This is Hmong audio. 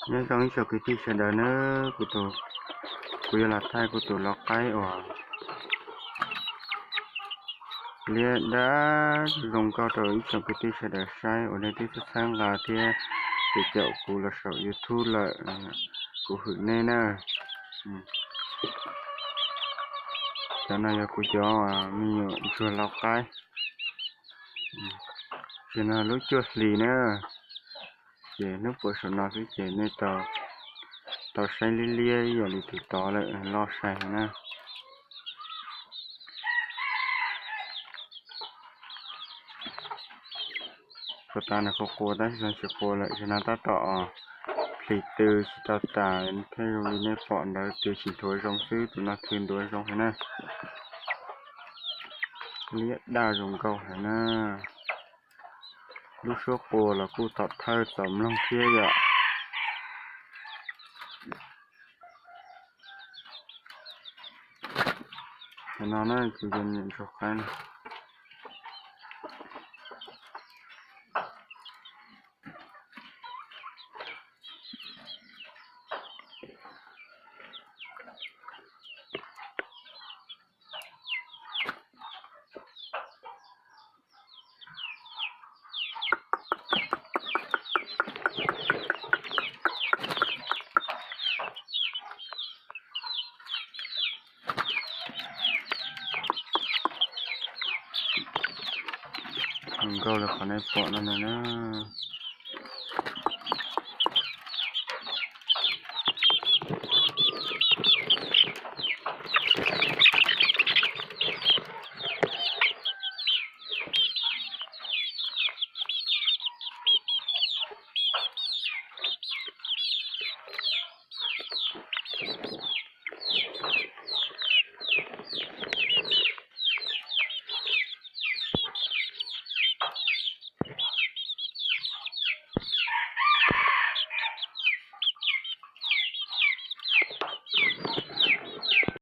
Nyob zoo ib tsoom kwv tij sawv daws na, kuv tus, kuv yuav los thaij kuv tus lau qaib uas liab dab zoo nkauj rau ib tsoom kwv tij sawv daws saib uas nej twb txhawb nqa thiab caum kuv los saum YouTube lawm, kuv hwm nej na. Cov no yog kuv cov me nyuam ntsuag lau qaib. Ces no lub cuaj hlis na, ces hnub puas saum no xwb ces nej tau saib liab liab ib yam li tus tod lawm, loj sai heev na. Puas tas nws qua qua tab sis tsis qua lawm, ces no tab tom plis tw tsis tau tas thiab, zoo li nej pom ntawd tw tsis nthuav zoo xwb, tus no tw nthuav zoo heev na. Liab daj zoo nkauj heev na. Lub suab qua los kuj tom thawj txaus mloog thiab yom. Qhov no na kuv cov me nyuam ntsuag qaib no. Zoo nkauj li qhov nej pom no na.